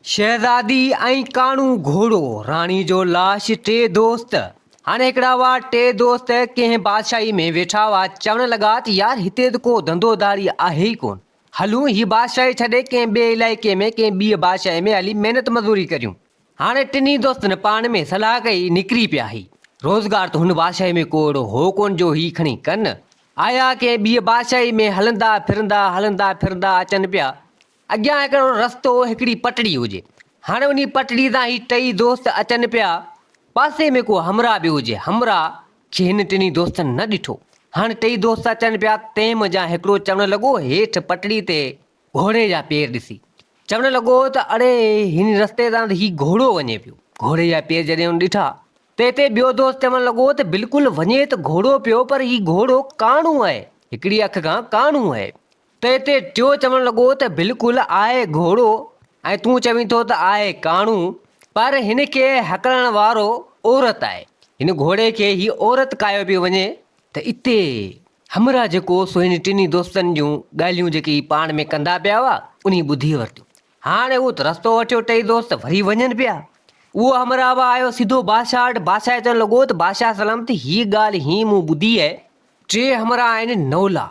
شهزادي ۽ ڪاڻو گهوڙو، راڻي جو لاش، ٽي دوست. هاڻي هڪڙا هئا ٽي دوست ڪنهن بادشاهي ۾ ويٺا هئا، چوڻ لڳا ته يار هتي ته ڪو ڌنڌو ڌاڙي آهي ئي ڪونه، هلون هي بادشاهي ڇڏي ڪنهن ٻئي علائقي ۾ ڪنهن ٻيء بادشاهي ۾ هلي محنت مزوري ڪريون. هاڻي ٽنهي دوستن پاڻ ۾ صلاح ڪئي، نڪري پيا هي روزگار ته هن بادشاهي ۾ ڪو اهڙو هو ڪونه جو هي کڻي ڪن. آيا ڪنهن ٻيء بادشاهي ۾ هلندا ڦرندا هلندا ڦرندا اچن پيا، اڳيان هڪڙو رستو هڪڙي پٽڙي هجي. هاڻي انهي پٽڙي تان هي ٽئي دوست اچن پيا. پاسي ۾ ڪو همراهه به هجي. همراهه کي هن ٽنهي دوستن نه ڏٺو. هاڻي ٽئي دوست اچن پيا، تنهن منجهان هڪڙو چوڻ لڳو، هيٺ پٽڙي تي گهوڙي جا پير ڏسي. چوڻ لڳو ته اڙي هن رستي تان ته هي گهوڙو وڃي پيو. گهوڙي جا پير جڏهن هن ڏٺا ته هتي ٻيو دوست چوڻ لڳو ته بلڪل وڃي ته گهوڙو پيو پر هي گهوڙو ڪاڻو آهي. هڪڙي اک کان ڪاڻو آهي. تنهن تي ٽيو چوڻ لڳو ته بلڪل آهي گهوڙو ۽ تون چوين ٿو ته آهي ڪاڻو، پر هن کي هڪلڻ وارو عورت آهي. هن گهوڙي کي هي عورت ڪاهيو پيو وڃي. ته اتي همراهه جيڪو سو هن ٽنهي دوستن جون ڳالهيون جيڪي هي پاڻ ۾ ڪندا پيا هئا، انهي ٻڌي ورتيون. هاڻي اهو ته رستو وٺيو ٽئي دوست وري وڃن پيا. اهو همراهه به آيو سڌو بادشاهه وٽ. بادشاهه چوڻ لڳو ته بادشاهه سلامت هيء ڳالهه هينئن مون ٻڌي آهي. ٽي همراهه آهن نولا.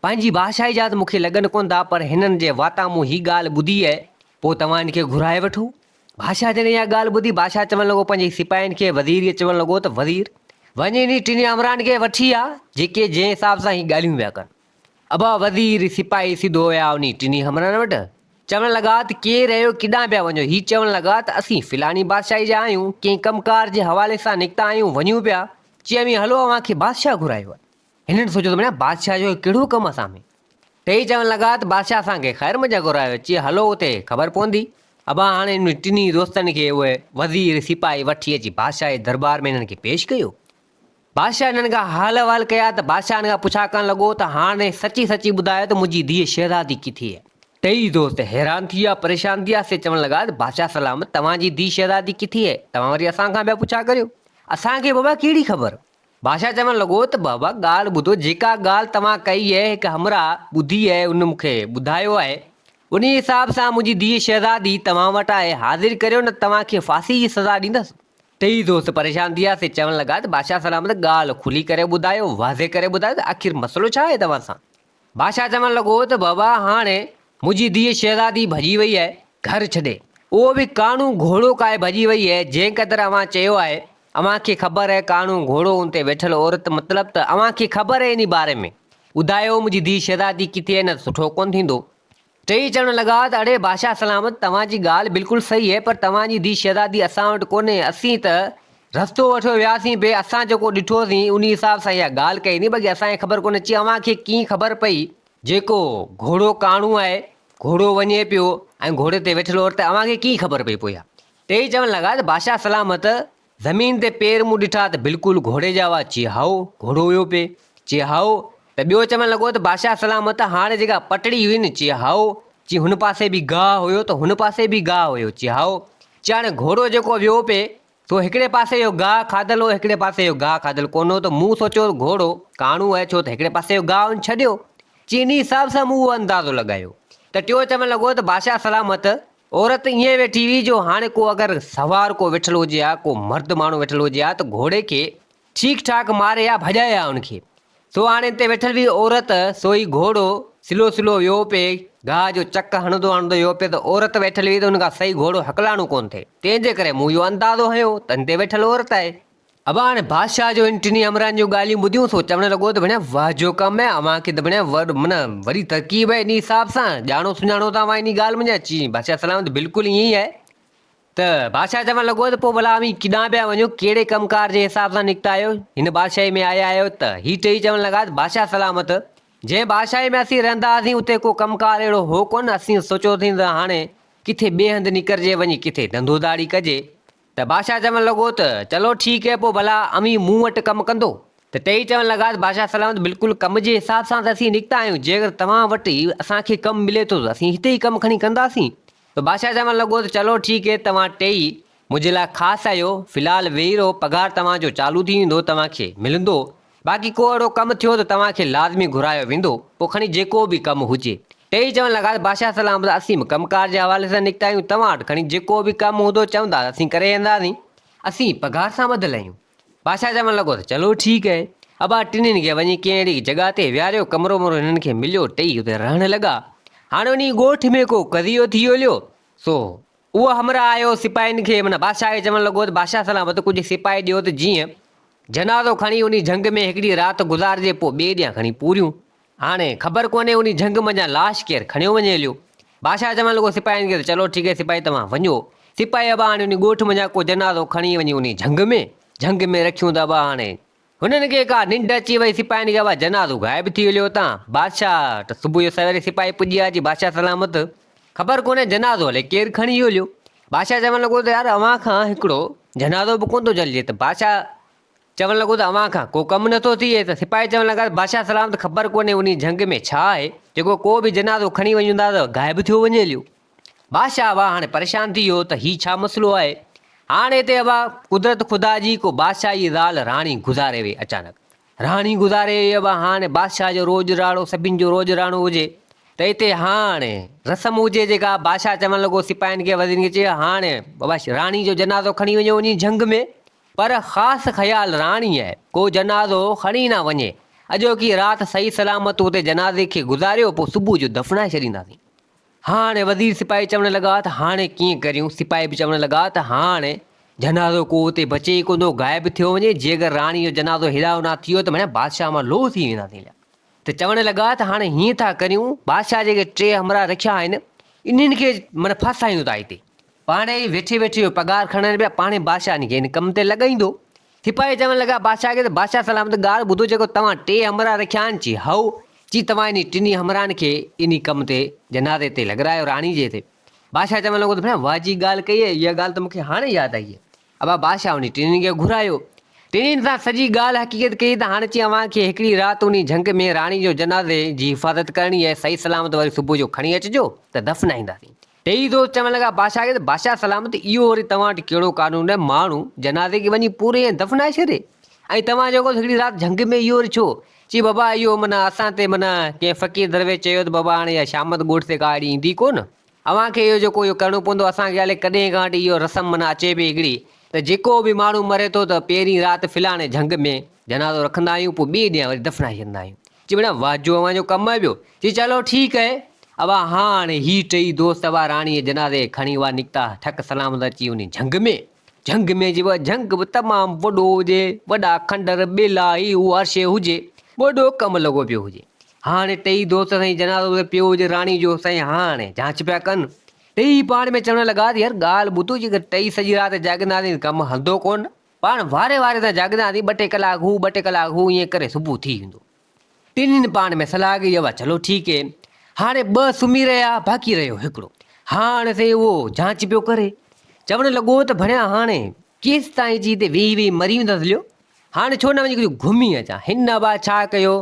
پنهنجي بادشاهي جا ته مون کي لڳن ڪونه ٿا، پر هنن جي واتان مون هي ڳالهه ٻڌي آهي، پوء توهان هن کي گهرائي وٺو. بادشاهه جڏهن اها ڳالهه ٻڌي، بادشاهه چوڻ لڳو پنهنجي سپاهين کي، وزير کي چوڻ لڳو ته وزير! وڃ انهي ٽنهي همراهن کي وٺي آ، جيڪي جنهن حساب سان هي ڳالهيون پيا ڪن. ابا وزير، سپاهي سڌو ويا انهي ٽنهي همراهن وٽ، چوڻ لڳا ته ڪير آهيو، ڪيڏانهن پيا وڃو؟ هي چوڻ لڳا ته اسين فلاڻي بادشاهي جا آهيون، ڪنهن ڪم ڪار جي حوالي سان نڪتا آهيون، وڃون پيا. چي اوهين هلو اوهان کي بادشاهه گهرايو آهي. هنن سوچيو ته مڙيا بادشاهه جو ڪهڙو ڪم اسان ۾. ٽيئي چوڻ لڳا ته بادشاهه اسان کي خير منجهان گهرايو، چي هلو اتي خبر پوندي. ابا هاڻي انهن ٽنهي دوستن کي اهي وزير سپاهي وٺي اچي بادشاهه جي دربار ۾ هنن کي پيش ڪيو. بادشاهه هنن کان حال احوال ڪيا ته بادشاهه هن کان پڇا ڪرڻ لڳو ته هاڻي سچي سچي ٻڌايو ته منهنجي ڌيء شهزادي ڪٿي آهي؟ ٽيئي دوست حيران ٿي ويا، پريشان ٿي ويا، سي چوڻ لڳا ته بادشاهه سلامت توهان جي ڌيء شهزادي ڪٿي آهي؟ توهان وري اسان کان پيا پڇا ڪريو. اسان کي بابا ڪهڙي خبر؟ بادشاهه چوڻ لڳو ته بابا ڳالهه ٻڌو، جيڪا ڳالهه توهان ڪئي اهي هڪ همراهه ٻڌي اهي ان مون کي ٻڌايو آهي، انهي حساب سان منهنجي ڌيء شهزادي توهان وٽ آهي، حاضر ڪريو نه توهان کي ڦاسي جي سزا ڏيندس. ٽيئي دوست پريشان ٿي ويا، سي چوڻ لڳا ته بادشاهه سلامت ڳالهه کلي ڪري ٻڌايو، واضح ڪري ٻڌايو ته آخر مسئلو ڇا آهي توهان سان؟ بادشاهه چوڻ لڳو ته بابا هاڻي منهنجي ڌيء شهزادي ڀڄي وئي آهي گهر ڇڏي، اهو به ڪاڻو گهوڙو ڪاهي ڀڄي وئي آهي، جنهن قدر اوهان چيو آهي، اوهان کي خبر آهي ڪاڻو گهوڙو ان تي ويٺل عورت مطلب ته اوهان کي خبر آهي انهي باري ۾ ٻڌايو منهنجي ڌيء شهزادي ڪٿي آهي نه ته سٺو ڪونه ٿيندو. ٽيئي چوڻ لڳا ته اڙي بادشاهه سلامت توهان جي ڳالهه بلڪل صحيح آهي پر توهان جي ڌيء شهزادي اسان وٽ ڪونهي اسين ته رستو وٺيو وياسين پئي اسان جيڪو ڏٺوسين انهي حساب سان اها ڳالهه ڪئي ني باقي اسان کي خبر ڪونهي چي اوهان کي ڪيئن خبر پئي جيڪو گهوڙو ڪاڻو آهي گهوڙو وڃي پيو ۽ گهوڙي تي ويٺل عورت اوهان کي ڪيئن خبر پئي پوء اها ٽيئي چوڻ لڳا ته بادشاهه سلامت زمين تي پير مون ڏٺا ته بلڪل گهوڙي جا هئا، چي هائو، گهوڙو هيو پئي، چي هائو، ته ٻيو چوڻ لڳو ته بادشاهه سلامت هاڻ جيڪا پٽڙي هئي نه، چي هائو، چي هن پاسي به گاهه هيو ته هن پاسي به گاهه هيو، چي هائو، چي هاڻي گهوڙو جيڪو ويو پئي سو هڪڙي پاسي جو گاهه کاڌل هو هڪڙي پاسي جو گاهه کاڌل ڪونه هو ته مون سوچيو ته گهوڙو ڪاڻو آهي ڇو ته هڪڙي پاسي جو گاهه هن ڇڏيو، چي انهي حساب سان مون اهو اندازو لڳايو ته ٽيون چوڻ لڳو ته بادشاهه سلامت عورت ائين ويٺي هئي جو هاڻي ڪو اگر سوار ڪو ويٺل هجي ها، ڪو مرد ماڻهو ويٺل هجي ها ته گهوڙي کي ٺيڪ ٺاڪ ماري ها، ڀڄائي ها ان کي. سو هاڻي اتي ويٺل هئي عورت، سو هي گهوڙو سلو سلو ويو پئي، گاهه جو چڪ هڻندو هڻندو ويو پئي ته عورت ويٺل هئي ته ان کان صحيح گهوڙو هڪلاڻو ڪونه ٿئي، تنهن جي ڪري مون اهو اندازو هنيو ته هتي ويٺل عورت آهي. ابا هاڻي بادشاهه جو هن ٽنهي همراهن جون ڳالهيون ٻڌيون سو چوڻ لڳو ته ڀڻيا واهه جو ڪم آهي اوهان کي ته ڀڻيا وڏ معنيٰ وڏي ترڪيب آهي انهي حساب سان ڄاڻو سڃاڻو ٿا اوهان انهي ڳالهه منجهان چي بادشاهه سلامت بلڪل ائين ئي آهي ته بادشاهه چوڻ لڳو ته پوء ڀلا اوهين ڪيڏانهن پيا وڃو ڪهڙي ڪم ڪار جي حساب سان نڪتا آهيو هن بادشاهي ۾ آيا آهيو ته هي ٽيئي چوڻ لڳا ته بادشاهه سلامت جنهن بادشاهي ۾ اسين رهندا هئاسين اتي ڪو ڪم ڪار اهڙو هو ڪونه اسين سوچيوسين ته هاڻي ڪٿي ٻئي هنڌ نڪرجي وڃي ڪٿي ڌنڌو ڌاڙي ڪجي ته بادشاهه چوڻ لڳو ته، چلو ٺيڪ هي پوء ڀلا اوهين مون وٽ ڪم ڪندو؟ ته ٽيئي چوڻ لڳا ته بادشاهه سلامت بلڪل ڪم جي حساب سان ته اسين نڪتا آهيون جيڪر توهان وٽ ئي اسان کي ڪم ملي ٿو ته اسين هتي ئي ڪم کڻي ڪنداسين. ته بادشاهه چوڻ لڳو ته چلو ٺيڪ هي توهان ٽيئي منهنجي لاء خاص آهيو في الحال ويهي رهو پگهار توهان جو چالو ٿي ويندو توهان کي ملندو باقي ڪو اهڙو ڪم ٿيو ته توهان کي لازمي گهرايو ويندو پوء کڻي جيڪو به ڪم هجي. ٽيئي چوڻ لڳا ته بادشاهه سلامت اسين به ڪم ڪار جي حوالي سان نڪتا آهيون، توهان وٽ کڻي جيڪو به ڪم هوندو چوندا ته اسين ڪري اينداسين، اسين پگهار سان ٻڌل آهيون. بادشاهه چوڻ لڳو ته چلو ٺيڪ اهي. ابا ٽنهين کي وڃي ڪنهن اهڙي جڳهه تي ويهاريو، ڪمرو ومرو هنن کي مليو، ٽيئي اتي رهڻ لڳا. هاڻي انهي ڳوٺ ۾ ڪو قضيو ٿي هليو، سو اهو همراهه آيو سپاهين کي معنيٰ بادشاهه کي چوڻ لڳو ته بادشاهه سلامت ڪجهه سپاهي ڏيو ته جيئن جنازو کڻي انهي جهنگ ۾ هڪڙي رات گذارجي پوء ٻئي ڏينهن کڻي پوريون. هاڻي خبر ڪونهي انهي جهنگ منجهان لاش ڪير کڻيو وڃي هليو. بادشاهه چوڻ لڳو سپاهين کي ته چلو ٺيڪ آهي سپاهي توهان وڃو. سپاهي ابا هاڻي انهي ڳوٺ منجهان ڪو جنازو کڻي وڃي انهي جهنگ ۾ جهنگ ۾ رکيون ته ابا هاڻي هنن کي ڪا ننڊ اچي وئي سپاهين کي ابا جنازو غائب ٿي هليو اتان بادشاهه ته صبح جو سويري سپاهي پڄي آيا چي بادشاهه سلامت خبر ڪونهي جنازو هلي ڪير کڻي ويو هليو. بادشاهه چوڻ لڳو ته يار اوهان کان هڪڙو جنازو به ڪونه ٿو جهلجي ته بادشاهه چوڻ لڳو ته اوهان کان ڪو ڪم نٿو ٿئي ته سپاهي چوڻ لڳا ته بادشاهه سلامت خبر ڪونهي انهي جهنگ ۾ ڇا آهي جيڪو ڪو به جنازو کڻي وڃون ٿا ته غائب ٿيو وڃي هليو. بادشاهه ابا هاڻي پريشان ٿي ويو ته هي ڇا مسئلو آهي. هاڻي هتي ابا قدرت خدا جي ڪو بادشاهه جي زال راڻي گذاري وئي اچانڪ راڻي گذاري وئي ابا هاڻي بادشاهه جو روڄ راڙو سڀن جو روڄ راڻو هجي ته هتي هاڻي رسم هجي جيڪا بادشاهه چوڻ لڳو سپاهين کي وزيرن کي چي هاڻي بابا راڻي جو جنازو کڻي وڃو وڃي جهنگ ۾ پر خاص خيال راڻيء ڪو جنازو کڻي نه وڃي. اڄوڪي رات صحيح سلامت اتي جنازي کي گذاريو پوء صبح جو دفنائي ڇڏينداسين. هاڻي وزير سپاهي چوڻ لڳا ته هاڻي ڪيئن ڪريون؟ سپاهي به چوڻ لڳا ته هاڻي جنازو ڪو اتي بچي ئي ڪونه ٿو، غائب ٿيو وڃي، جي اگر راڻيء جو جنازو هيڏانهن هوڏانهن ٿي ويو ته معنيٰ بادشاهه مان لوهه ٿي وينداسين. ته چوڻ لڳا ته هاڻي هيئن ٿا ڪريون، بادشاهه جيڪي ٽي همراهه رکيا آهن، انهن کي معنيٰ ڦاسايون ٿا هتي. پاڻ ئي ويٺي ويٺي اهو پگهار کڻن پيا، پاڻهي بادشاهه ان کي ان ڪم تي لڳائيندو. سپاهي چوڻ لڳا بادشاهه کي ته بادشاهه سلامت ڳالهه ٻڌو جيڪو توهان ٽي همراهه رکيا آهن چي هائو، چي توهان انهي ٽنهي همراهن کي انهي ڪم تي جنازي تي لڳرايو راڻي جي تي. بادشاهه چوڻ لڳو ته ڀيڻا واهه جي ڳالهه ڪئي اهي، اها ڳالهه ته مون کي هاڻي ياد آئي اهي. ابا بادشاهه انهي ٽنهي کي گهرايو. ٽنهي سان سڄي ڳالهه حقيقت ڪئي ته هاڻي چي اوهان کي هڪڙي رات انهي جهنگ ۾ راڻي جو جنازي جي حفاظت ڪرڻي آهي صحيح سلامت وري صبح جو کڻي اچجو ته دفنائينداسين. ٽيئي دوست چوڻ لڳا بادشاهه کي ته بادشاهه سلامت اهو وري توهان وٽ ڪهڙو قانون آهي ماڻهو جنازي کي وڃي پوري ۽ دفنائي ڇڏي ۽ توهان جيڪو هڪڙي رات جهنگ ۾ اهو وري ڇو؟ چي بابا اهو معنيٰ اسان تي معنيٰ ڪنهن فقير درويش چيو ته بابا هاڻي اها شامت ڳوٺ تي ڪا اهڙي ايندي ڪونه اوهان کي اهو جيڪو اهو ڪرڻو پوندو اسان کي الائي ڪڏهن کان وٺي اهو رسم معنيٰ اچي پئي هڪڙي ته جيڪو به ماڻهو مري ٿو ته پهرين رات فلاڻي جهنگ ۾ جنازو رکندا آهيون پوء ٻئي ڏينهن وري دفنائي ڇڏندا آهيون. چي ڀيڻا واهه جو اوهان جو ڪم آهي ٻيو. چي چلو ٺيڪ اهي. ابا هاڻ هي ٽئي دوست ابا راڻيء جي جنازي کي کڻي اها نڪتا ٺڪ سلامت اچي انهي جهنگ ۾. جهنگ ۾ جي جهنگ به تمام وڏو هجي، وڏا کنڊر، ٻيلا هي هو هر شيء هجي. وڏو ڪم لڳو پيو هجي. هاڻ ٽئي دوست سائين جنازو اتي پيو هجي راڻي جو سائين هاڻ جانچ پيا ڪن. ٽئي پاڻ ۾ چوڻ لڳا ته يار ڳالهه ٻڌو جيڪر ٽئي سڄي رات جاڳنداسين ته ڪم هلندو ڪونه. پاڻ واري واري سان جاڳنداسين، ٻه ٽي ڪلاڪ هو، ٻه ٽي ڪلاڪ هو، ائين ڪري صبح ٿي ويندو. ٽنهين پاڻ ۾ صلاح ڪئي، يوا چلو ٺيڪ هي. هاڻي ٻه سمهي رهيا، باقي رهيو هڪڙو. هاڻ سائين اهو جانچ پيو ڪري. چوڻ لڳو ته ڀڻيا هاڻي ڪيستائين جي هتي ويهي ويهي مري ويندس ليو. هاڻي ڇو نه وڃي ڪجهه گهمي اچان. هن ابا ڇا ڪيو،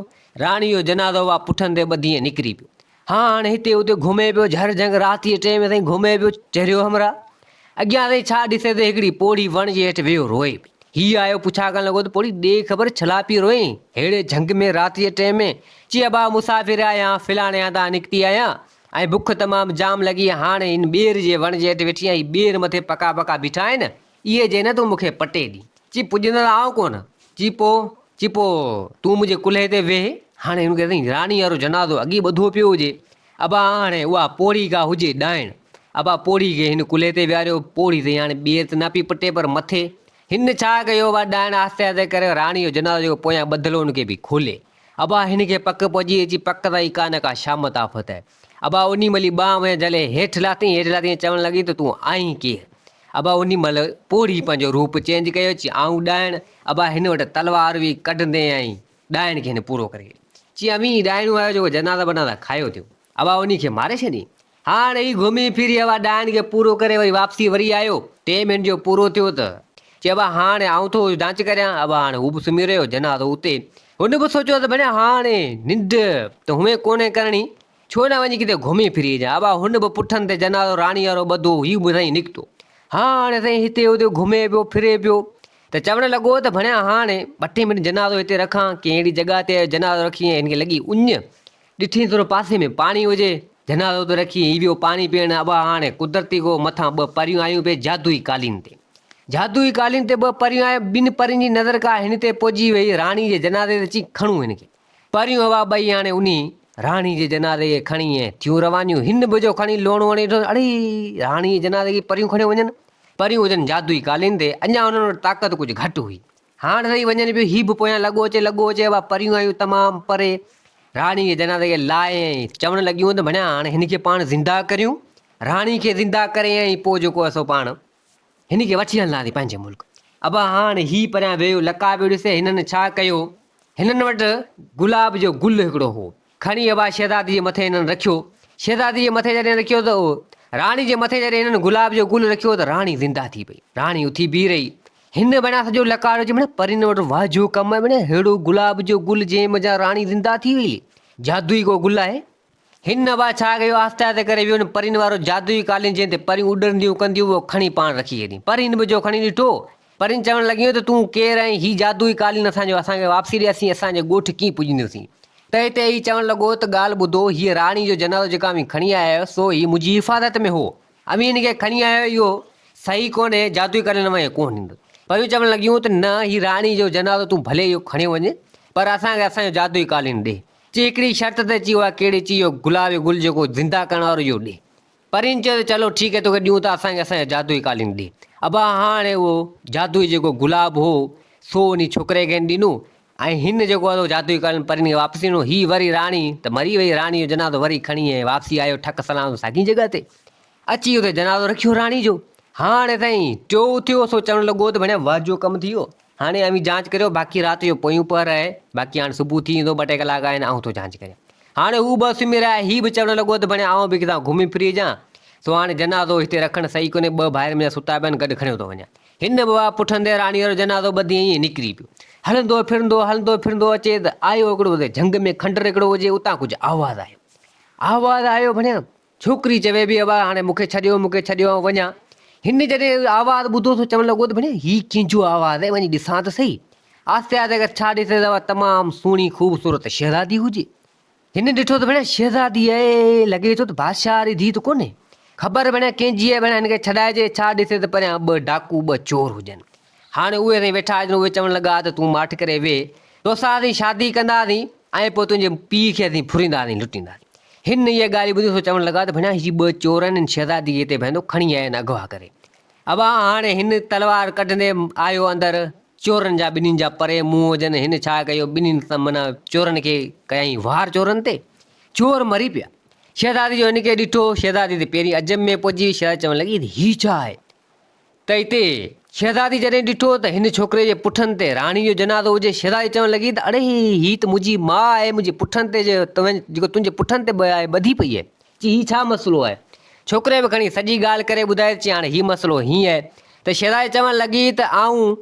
راڻي جو جنازو اها پٺن تي ٻڌي ۽ نڪري پيو. هاڻ هتي اتي گهمي پيو، جهر جهنگ رات جي ٽيم تائين گهمي پيو، چريو همراهه. اڳيان سائين ڇا ڏسي ته هڪڙي پوڙهي وڻ جي هيٺ ويهو روئي پئي. هي آيو پڇا ڪرڻ لڳو ته پوڙهي ڏي خبر ڇلا پئي روئين، ههڙي جهنگ ۾ رات جي ٽيم ۾؟ چي ابا مسافر آهيان، فلاڻي هنڌان نڪتي آهيان ۽ بک تمام جام لڳي، هاڻ هن ٻير جي وڻ جي هيٺ ويٺي آهيان، هي ٻير مٿي پڪا پڪا بيٺا آهن، اهي جي نه تون مون کي پٽي ڏي. چي پڄندڙ آئون ڪونه. چي پوء؟ چي پوء تون منهنجي ڪلهي تي ويهه. هاڻي هن کي سائين راڻي وارو جنازو اڳي ٻڌو پيو هجي. ابا هاڻي اها پوڙهي ڪا هجي ڏائڻ. ابا پوڙهي کي هن ڪلهي تي ويهاريو. پوڙهي سائين هاڻي ٻير ته نه پئي پٽي پر مٿي. هن ڇا ڪيو ابا ڏائڻ آهستي آهستي ڪري راڻي جو جنازو جيڪو پويان ٻڌل هو ان کي پئي کولي. ابا هن کي پڪ پئجي اچي پڪ تائين ڪا نه ڪا شامت آفت آهي. ابا انهي مهل ئي ٻانهن وڃي جهلي هيٺ لاٿئين، هيٺ لاٿئين چوڻ لڳي ته تون آهين ڪير؟ ابا انهي مهل پوڙهي پنهنجو روپ چينج ڪيو چي آئون ڏائڻ، ابا هن وٽ تلوار هئي ڪڍندي ۽ ڏائڻ کي هن پورو ڪري ڇڏيو. چي اوهين ئي ڏائڻون آهيو جيڪو جنازا بنازا کايو ٿيو. ابا انهي کي ماري ڇڏين. هاڻ هي گهمي ڦري ابا ڏائڻ کي پورو ڪري وري واپسي وري آيو. ٽيم هن جو پورو ٿيو ته چي ابا هاڻ آئون ٿو جانچ ڪريان. ابا هاڻ هو به سمهي رهيو جنازو اتي. هن به سوچيو ته ڀلي هاڻي ننڊ ته هونئن ڪونهي ڪرڻي، ڇو نه وڃي ڪٿي گهمي ڦري اچان. ابا هن به پٺن تي جنازو راڻي وارو ٻڌو، هي به سائين نڪتو. هاڻي سائين هتي هتي گهمي پيو ڦري پيو ته چوڻ لڳو ته ڀڻيا هاڻي ٻه ٽي منٽ جنازو هتي رکان، ڪنهن اهڙي جڳهه تي جنازو رکي ۽ هن کي لڳي اڃ. ڏٺئين ٿورو پاسي ۾ پاڻي هجي. جنازو ته رکي هي ويو پاڻي پيئڻ. ابا هاڻي قدرتي ڪو مٿان ٻه پريون آيون پئي جادوئي قالين تي. جادوئي قالين تي ٻه پريون آيون. ٻن پرين جي نظر ڪا هن تي پئجي وئي. راڻي جي جنازي تي چي کڻون هن کي. پريون هوا ٻئي هاڻي انهي راڻي جي جنازي کي کڻي ۽ ٿيون روانيون. هن به جو کڻي لوڻو هڻي ڏٺو ته اڙي راڻي جي جنازي کي پريون کڻيو وڃن. پريون هجن جادوئي قالين تي. اڃا انهن وٽ طاقت ڪجهه گهٽ هئي. هاڻ رهي وڃن پيو، هي به پويان لڳو اچي، لڳو اچي، اها پريون آيون تمام پري، راڻي جي جنازي کي لاهي ۽ چوڻ لڳيون ته ڀڻيا هاڻ هن کي پاڻ زنده ڪريون، راڻي کي زنده ڪري ۽ پوء جيڪو آهي سو پاڻ هن کي وٺي هلنداسين پنهنجي ملڪ. ابا هاڻ هي پريان ويو لڪا پيو ڏسي، هنن ڇا ڪيو، هنن وٽ گلاب جو گل هڪڙو هو، کڻي ابا شهزادي جي مٿي هنن رکيو، شهزادي جي مٿي جڏهن رکيو ته راڻي جي مٿي جڏهن هنن گلاب جو گل رکيو ته راڻي زنده ٿي پئي، راڻي اٿي بيهي رهي، هن بڻيا سڄو لڪاريو چي مڙ پرين وٽ واهه جو ڪم آهي مڙ ههڙو گلاب جو گل جنهن منجهان راڻي زنده ٿي وئي جادوئي ڪو گل آهي. هن ابا ڇا ڪيو آهستي آهستي ڪري ويو ان پرين وارو جادوئي قالين جنهن تي پريون اڏرنديون ڪنديون اهو کڻي پاڻ رکي ڇڏيائين. پرين به جو کڻي ڏٺو. پرين چوڻ لڳيون ته تون ڪير آهين هي جادوئي قالين اسان جو اسان کي واپسي ڏي اسين اسان جي ڳوٺ ڪيئن پڄنديونسين. تنهن تي هي چوڻ لڳو ته ڳالهه ٻڌو هيء راڻي جو جنازو جيڪو اوهين کڻي آيا آهيو سو هي منهنجي حفاظت ۾ هو. اوهين هن کي کڻي آيا آهيو اهو صحيح ڪونهي، جادوئي ڪري اوهان کي ڪونه ڏيندس. پريون چوڻ لڳيون ته نه هي راڻي جو جنازو تون ڀلي اهو کڻيو وڃ پر اسان کي اسان جو جادوئي قالين ڏي. چي هڪڙي شرط تي چي اها ڪهڙي چي اهو گلاب جو گل جيڪو زنده ڪرڻ وارو اهو ڏي. پرين چيو ته چلو ٺيڪ آهي توکي ڏيون ٿا اسان کي اسان جو جادوئي قالين ڏي. ابا هاڻي اهو جادوئي جيڪو گلاب هو سو انهي ڇوڪري کي هن ڏنو ۽ هن جيڪو آهي سو جادوئي قالين پرين کي واپس ڏنو. هي وري راڻي ته مري وئي راڻي جو جنازو وري کڻي ۽ واپسي آيو ٺڪ سلام ساڳي جڳهه تي اچي اتي جنازو رکيو راڻي جو. هاڻي سائين ٽيو اٿيو سو چوڻ لڳو ته ڀڻيا واهه جو ڪم ٿي ويو. هاڻي اوهين جانچ ڪريو باقي رات جو پويون پهر آهي باقي هاڻي صبح ٿي ويندو ٻه ٽي ڪلاڪ آهن آئون ٿو جانچ ڪريان. هاڻي هو به سمهي رهيا هي به چوڻ لڳو ته ڀڻيا آئون به ڪٿان گهمي ڦري اچان سو هاڻي جنازو هتي رکڻ صحيح ڪونهي ٻه ڀائر منهنجا ستا پيا آهن گڏ کڻيو ٿو وڃان. هن به واهه پٺندي راڻي وارو جنازو ٻڌي ائين نڪري پيو. هلندو ڦرندو هلندو ڦرندو اچي ته آيو هڪڙو جهنگ ۾ کنڊر هڪڙو هجي اتان ڪجهه آواز آيو. آواز آيو ڀڻيا ڇوڪري چوي به ابا هاڻي مون کي ڇڏيو، مون کي ڇڏيو آئون وڃان. هن جڏهن آواز ٻڌو سو چوڻ لڳو ته ڀڻيا هي ڪنهن جو آواز آهي وڃي ڏسان ته سهي. آهستي آهستي اگر ڇا ڏسي ته اها تمام سهڻي خوبصورت شهزادي هجي. هن ڏٺو ته ڀڻيا شهزادي آهي لڳي ٿو ته بادشاهه واري ڌيء ته ڪونهي. خبر ڀڻيا ڪنهن جي آهي ڀڻيا هن کي ڇڏائجي ڇا ڏسي ته پريان ٻه ڊاڪو ٻه چور هجن. هاڻي اهي سائين ويٺا هجن اهي چوڻ لڳا ته تون ماٺ ڪري ويهه توسان اسين شادي ڪنداسين ۽ پوء تنهنجي پيء کي اسين ڦرينداسين لٽينداسين. هن اهي ڳالهيون ٻڌيون سو چوڻ لڳا ته ڀڻيا هي ٻه چور آهن هن شهزادي کي هتي ڀائيندو کڻي آيا آهن اغوا ڪري. ابا هاڻي هن تلوار ڪڍندي آيو اندر چورن جا ٻنهين جا پري منهن هجن هن ڇا ڪيو ٻنهين سان معنيٰ چورن کي ڪيائين وار چورن تي چور مري پيا. شهزادي جو هن کي ڏٺو شهزادي ته پهرين عجب ۾ پئجي وئي شهزادي چوڻ لڳي ته هي ڇا آهي؟ ته اتي شهزادي جڏهن ڏٺو ته هن ڇوڪري جي پٺن تي راڻي جو جنازو هجي، شهزادي چوڻ لڳي ته اڙي هي ته منهنجي ماء آهي، منهنجي پٺن تي جيڪو تنهنجي پٺن تي به آهي ٻڌي پئي آهي. چي هي ڇا مسئلو آهي؟ ڇوڪري به کڻي سڄي ڳالهه ڪري ٻڌائي چي هاڻي هي مسئلو هيئن آهي ته شهزادي چوڻ لڳي ته آئون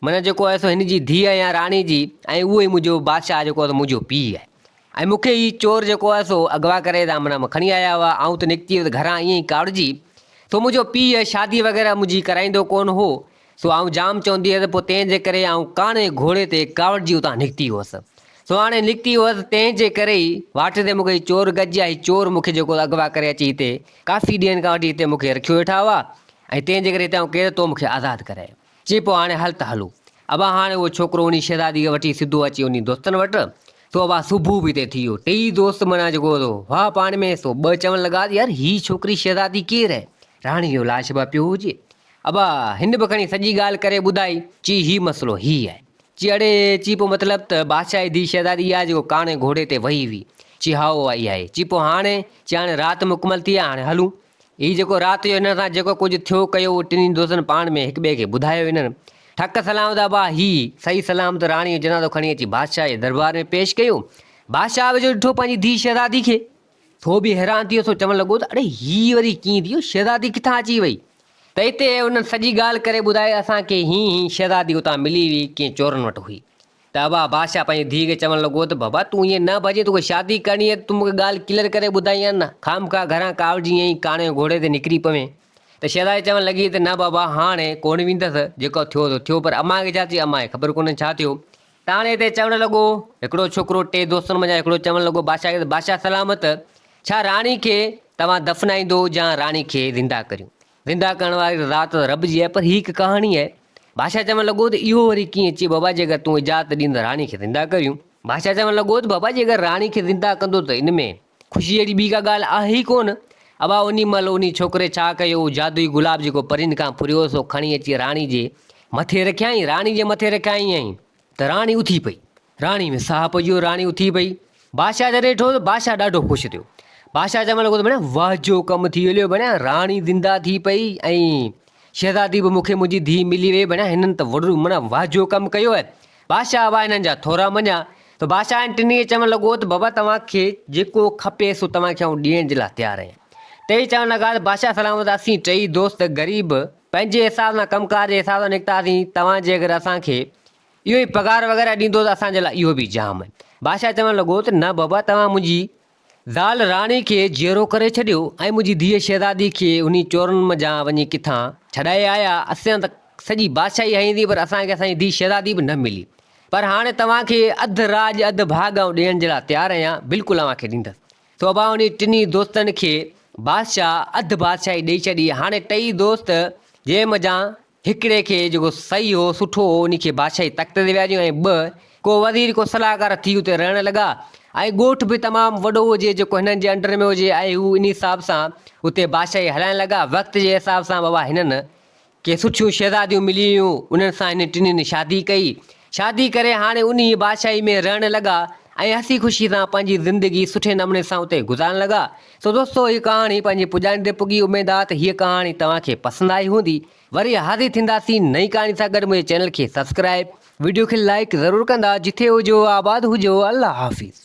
معنيٰ جيڪو آهي سو هن جي ڌيء آهيان راڻي جي ۽ اهو ئي منهنجو بادشاهه جيڪو آهي سو منهنجو پيء آهي ۽ مون کي هي چور جيڪو آهي سو اغوا ڪري هتان معنيٰ کڻي آيا هئا آئون ته نڪتي هيس گهران ائين ئي ڪاوڙجي سو منهنجو پيء شادي وغيره منهنجي ڪرائيندو ڪونه هو سو آئون جام چوندي هيس پوء تنهن جي ڪري آئون ڪاڻي گهوڙي تي ڪاوڙجي اتان نڪتي هئس سو هاڻي نڪتي هئس تنهن جي ڪري ئي واٽ تي مون کي هي چور گڏجيا هي چور مون کي جيڪو اغوا ڪري اچي هتي ڪافي ڏينهن کان وٺي هتي مون کي رکيو ويٺا هئا ۽ تنهن جي ڪري هتي آئون ڪير تو مون کي آزاد ڪرايو. چي پوء هاڻي هل ته هلون. ابا هاڻي اهو ڇوڪرو انهي شهزادي کي وٺي سڌو اچي انهي دوستن وٽ. سو ابا صبح به هتي ٿي ويو. ٽيئي دوست معنيٰ جيڪو سو هئا پاڻ ۾ سو ٻه چوڻ لڳا ته يار هي ڇوڪري شهزادي ڪير آهي؟ راڻي جو لاش به پيو هجي. ابا هن به کڻي سڄي ڳالهه ڪري ٻڌائي. چي هي مسئلو هي آهي. چي اڙي چي پوء مطلب ته بادشاهه جي ڌيء شهزادي اها جيڪو ڪاڻي گهوڙي تي وهي هئي. چي هائو اها اها آهي. چي پوء هاڻي؟ چي هاڻي رات مڪمل ٿي آهي هاڻي هلون. هي جيڪو رات جو هنن سان جيڪو ڪجهه ٿيو ڪيو اهو ٽنهي دوستن پاڻ ۾ هڪ ٻئي کي ٻڌايو. هنن ٺڪ سلامت ابا هي صحيح سلامت راڻيء جو جنازو کڻي اچي بادشاهه جي دربار ۾ پيش ڪيو. بادشاهه به جو ڏٺو پنهنجي ڌيء شهزادي کي سو به حيران ٿي ويو سو چوڻ لڳو ته اڙي هي وري ڪيئن ٿي ويو شهزادي ڪٿان اچي وئي؟ ته اتي هنن سڄي ڳالهه ڪري ٻڌائي اسان کي هين هين شهزادي اتان ملي هئي ڪنهن چورن وٽ هئي. ته ابا بادشاهه پنهنجي ڌيء کي چوڻ لڳو ته بابا تون ائين نه ڀڄين توکي شادي ڪرڻي آهي ته تون مون کي ڳالهه ڪليئر ڪري ٻڌائين ها نه خامخواه گهران ڪاوڙجي ائين ئي ڪاڻي گهوڙي تي نڪري پوين ته شهزادي چوڻ لڳي ته نه بابا هاڻي ڪونه ويندس جيڪو ٿيو سو ٿيو پر امان کي ڇا ٿيو امان کي خبر ڪونهي ڇا ٿيو ته هاڻي هتي چوڻ لڳو هڪڙو ڇوڪرو ٽي دوستن منجهان هڪڙو چوڻ لڳو بادشاهه کي ته بادشاهه سلامت! ڇا راڻي کي توهان دفنائيندو يا راڻي کي زنده ڪريون؟ زنده ڪرڻ واري ذات ته رب جي آهي پر هي هڪ ڪهاڻي آهي. بادشاهه چوڻ لڳو ته اهو وري ڪيئن؟ چي بابا جيڪر تون اجازت ڏين ته راڻي کي زنده ڪريون. بادشاهه چوڻ لڳو ته بابا جيڪر راڻي کي زنده ڪندو ته ان ۾ خوشي جهڙي ٻي ڪا ڳالهه آهي ئي ڪونه. ابا انهي مهل انهي ڇوڪري ڇا ڪيو اهو جادوئي گلاب جيڪو پرين کان ڦريو هو سو کڻي اچي راڻي جي مٿي رکيائين. راڻي جي مٿي رکيائين ته راڻي اٿي پئي. راڻي ۾ ساهه پئجي ويو، راڻي اٿي پئي. بادشاهه جڏهن ڏٺو ته بادشاهه ڏاڍو خوش ٿيو. بادشاهه چوڻ لڳو ته ڀڻيا واهه جو ڪم ٿي هليو ڀڻيا راڻي زنده ٿي پئي ۽ شهزادي به مون کي منهنجي ڌيء ملي وئي ڀڻيا هنن ته وڏو معنيٰ واهه جو ڪم ڪيو آهي. بادشاهه ابا هنن جا ٿورا مڃيا ته بادشاهه هن ٽنهي کي چوڻ لڳو ته بابا توهان کي جيڪو کپي سو توهان کي آئون ڏيڻ جي لاء تيار آهيان. ٽئي چوڻ لڳا ته بادشاهه سلامت اسين ٽئي دوست غريب پنهنجي حساب سان ڪم ڪار جي حساب سان نڪتاسين توهان جيڪر اسان کي اهو ئي پگهار وغيره ڏيندو ته اسان جي لاء اهو به جام آهي. بادشاهه چوڻ لڳو ته نه بابا توهان منهنجي زال راڻي کي جيئرو ڪري ڇڏيو ۽ منهنجي ڌيء شهزادي کي انهي چورن منجهان وڃي ڪٿان ڇڏائي آيا. اسان ته سڄي بادشاهي هنئي پر اسان کي اسان جي ڌيء شهزادي به نه ملي. پر هاڻي توهان کي اڌ راڄ اڌ ڀاڳ آئون ڏيڻ جي لاء تيار آهيان، بلڪل اوهان کي ڏيندس. سو ابا انهي ٽنهي دوستن کي بادشاهه اڌ بادشاهي ڏيئي ڇڏي. هاڻي ٽئي دوست جنهن منجهان هڪڙي کي جيڪو صحيح هو، سٺو هو، انهي کي بادشاهي تخت تي ويهاريون ۽ ٻه ڪو وزير ڪو صلاحڪار ٿي اتي رهڻ لڳا ۽ ڳوٺ به تمام وڏو هجي جيڪو هنن جي انڊر ۾ هجي ۽ هو انهي حساب سان اتي بادشاهي هلائڻ لڳا. وقت جي حساب سان بابا هنن ڪي سٺيون شهزاديون ملي ويون، انهن سان هنن ٽنهين شادي ڪئي. شادي ڪري هاڻي انهيء بادشاهي ۾ رهڻ لڳا ۽ هسي خوشي سان پنهنجي زندگي سٺي نموني سان اتي گذارڻ لڳا. سو دوستو هيء ڪهاڻي پنهنجي پڄاڻي تي پڳي اميد آ ته هيء ڪهاڻي توهان کي پسند آئي هوندي. وري حاضر ٿينداسين نئين ڪهاڻي سان گڏ منهنجي چينل کي سبسڪرائب وڊيو کي لائيڪ ضرور ڪندا جٿي هجو آباد هجو الله حافظ.